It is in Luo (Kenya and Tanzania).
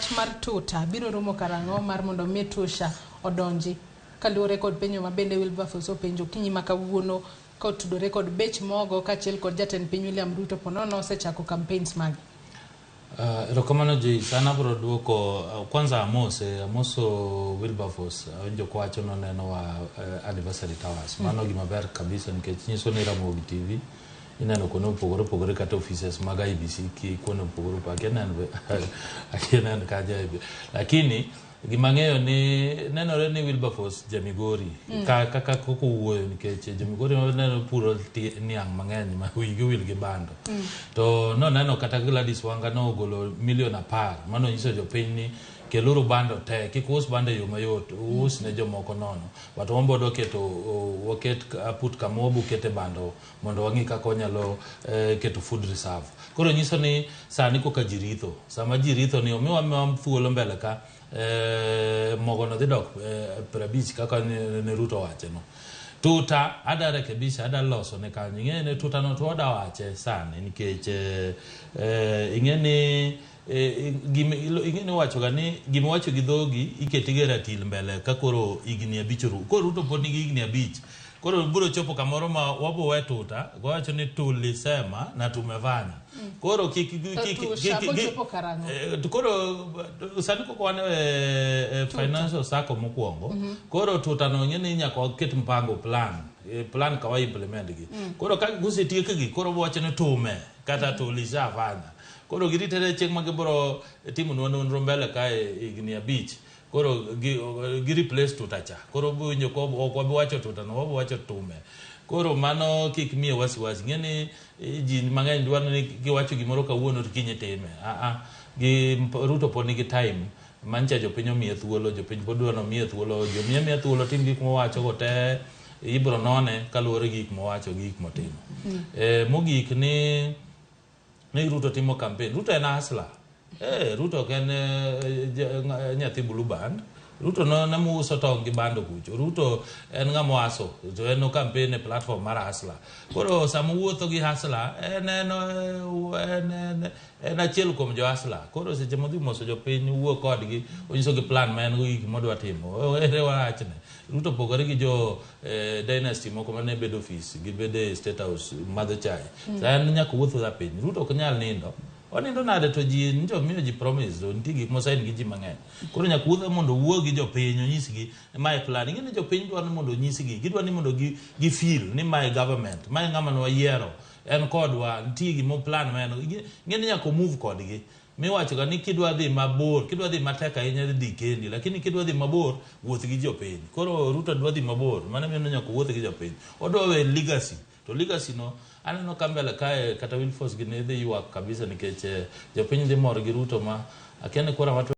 Wach mar tuta biro rumo karang'o mar mondo mi tusha odonji? Kaluwore kod penjo ma bende Wilberforce openjo okinyi ma kawuono kotudore kod bech mogo kaachiel kod jatend piny William Ruto ponono osechako campaigns mage. Erokamano Joyce, an abiro duoko kwanza amose, amoso Wilberforce, awinjo kowacho nonenowa Anniversary Towers. Mano gima ber kabisa nikech nyiso ni Ramogi TV ineno kuonde mopogore opogore kata offices mag IEBC ki kuonde mopogore opogore. Akia neno be, akia neno kaja IEBC. Lakini gima ang'eyo ni nenore ni Wilberforce ja Migori ka kaka koko wuoyo nikech jo Migori neno puro niang' mang'eny ma wigi owil gi bando. To noneno kata Gladys Wanga nogolo milion 10 mano nyiso jopiny ni keluru bando te kik us bando e yo mayot us ne jomoko nono but wan be wadwa keto waket put kama wabo kete bando mondo wang'i kaka wanyalo keto food reserve. Koro nyiso ni sani koka ji ritho sama ji ritho ni omiwa miwa thuolo mbele ka mogo no dhi dok 50 kaka ne Ruto owache no. Tuta ada rekebisha ada loso ne kanyo ing'e ni tuta no to wada wache sani nikech ing'e ni ing'e ni iwacho ga ni gima iwacho gi dhogi iketi ga e ratil mbele ka koro higni 5 orumo. Koro Ruto pod nigi higni 5 koro biro chopo kamoro ma wabo we tuta wawacho ni tulisema na tumefanya. Koro kik kik kik koro sani koko wan e financial circle mokwongo koro tuta no ing'e ni nyaka waket mpango plan plan ka wa implement gi. Koro ka gosetiek gi koro wawacho ni tume kata tulishafanya. Koro giritere chieng' ma gibiro timonwa nonro mbele kae higni 5 koro gi replace tuta cha. Koro winjo ko ok wabi wacho tuta no wabi wacho tume. Koro mano kik miye wasiwasi. Ing'e ni ji mang'eny dwaro ni giwacho gimoro kawuono to kiny itime. Gi Ruto pod nigi time mancha jopiny omiye thuolo, jopiny pod dwaro ni omiye thuolo, jomiye miya thuolo tim gik mowacho go te ibro none kaluwore gi gik mowacho gi gik motimo. Mogik ni Ruto timo campaign. Ruto en hustler. Ruto ok en nyathi blue band. Ruto no ne uso tong' gi bando kucho. Ruto en ng'ama oaso. To en o campaign e platform mar hustler. Koro sama owuotho gi hustler, en en en en en achiel kuom jo hustler. Koro seche modhi moso jopiny wuo kodgi, onyisogi plan ma en go gi gik modwa timo. Ere wachne. Ruto opogore gi jo dynasty moko mane bedo ofis, gibedo e state house madho chai. En nyaka owuoth ga piny. Ruto ok nyal nindo. Onindo nade to ji njo miyo ji promise to nitie gik mosign gi ji mang'eny. Koro nyaka wuotho mondo owuo gi jopiny onyisgi mae plan. Ing'e ni jopiny dwaro ni mondo onyisgi, gidwaro ni mondo gi feel ni mae government, mae ng'ama ne wayiero, en kodwa, nitie gimo plan ma en. Ing'e ni nyaka o move kodgi. Miwacho ga ni kidwa dhi mabor, kidwa dhi matek ahinya dhi kendi, lakini kidwa dhi mabor, wuoth gi jopiny. Koro Ruto dwa dhi mabor, mano miyo nyaka owuoth gi jopiny. Odwa we legacy. To legacy no, aneno ka mbele kae kata Wilberforce gini dhi ywak kabisa nikech jopiny dhi mor gi Ruto ma akia ni kura matwe